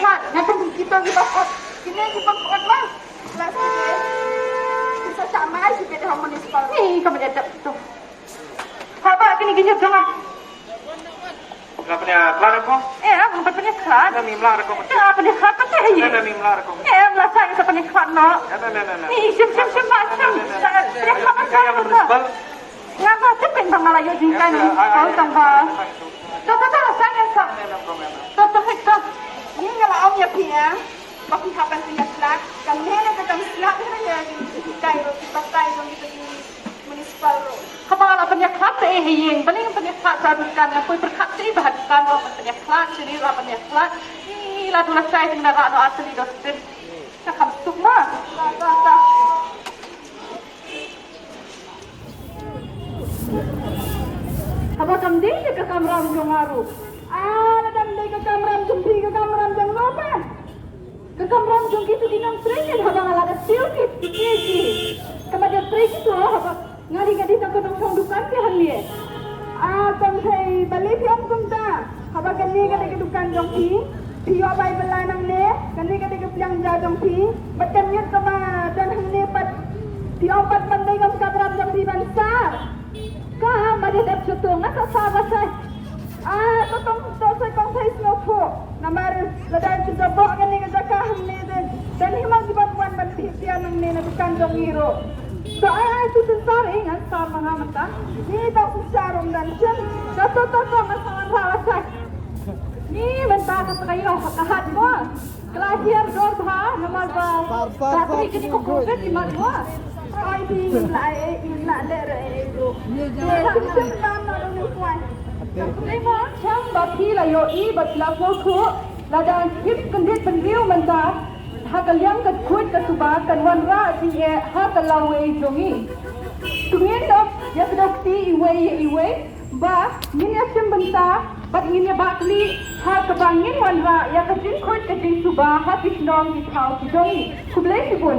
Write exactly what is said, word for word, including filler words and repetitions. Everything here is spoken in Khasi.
Nga kum kita ki ba kot. Kine ki ba kot lah. Last year. Kita tak mai kita dah municipal. Ni kami ada tu. Haba kini kini jong. Nga pynïakhlad ko. Eh, nga pynïakhlad. Nga mim lar ko. Nga pynïakhlad pat eh. Nga mim lar ko. Eh, nga sa nga pynïakhlad no. Nga nga nga. Ni shim shim shim ba shim. Pynïakhlad pat. Nga ba tip kan ba nga la ïoh jingkyrkhu. Kau tang ba. To to to sa nga sa. To to to. Ni nga la ong ïa phi ïa. Ba phi hap ban pynïakhlad. Kan ne na ka kam slap ne ka kai ro ki batai jong ki. Municipal ruh. Haba la pynïakhlad te eh ïing, bali pynïakhlad sa dukan, nga poi pyrkhat te ba dukan ruh pynïakhlad, sini ruh pynïakhlad. Ih, la tu la sai sini na ra no asli dos tin. Ka kam suk ma. Ta ta ta. Haba kam dei ka kamram jong nga ruh. Ah, la dang dei ka kamram jong phi, ka kamram jong no pa. Ka kamram jong ki tu ki nongtrei ne haba nga la da siew ki, ki, ki. Ka ba da trei ki tu haba nga dei nga dei tang ka nongchong dukan ki hangne. Ah, kong thei bali phi ong kumta. Haba kane ka dei ka dukan jong phi. Phi ïoh bai bela nangne, kane ka dei ka pliang ja jong phi. Bad kan ïoh kaba don hangne pat. Phi ong pat ban dei ngam kamram jong phi ban sar. Ka ma dei dep shutung nga sa sar ba sai. Ah, to tong to sai kong sai sngewthuh. Namar lada ki jabok kane ka jaka hangne de. Dan hi ma ki ban wan ban phi pia nangne na dukan jong ngi ruh. To ai ai tu tu sar eh ngan sar ma nga mynta. Ni to tu sar um dan chen. To to to to nga sa wan ra la sai. Ni mynta ka sa ka ïoh ka hat mo. Ka la hiar dor bha namar ba ka tri kini ko covid ki mat mo. Ai bi la e la de re e do. Ye ye sim ba ma do ni kwai. Ka tri ma chang ba phi la ïohi ba phi la sngewthuh lada phi kyndit bynriew mynta ha ka liang ka khuid ka suba kan wanrah jingeh ha ka lawei jong ngi. Kumne ïa ka dok ti iwei ïa iwei. Ba ngin ïa shim bynta bad ngin ïa bakli ha kaba ngin wanrah ïa ka jingkhuid ka jingsuba ha ki shnong ki thaw ki jong ngi. Khublei shibun.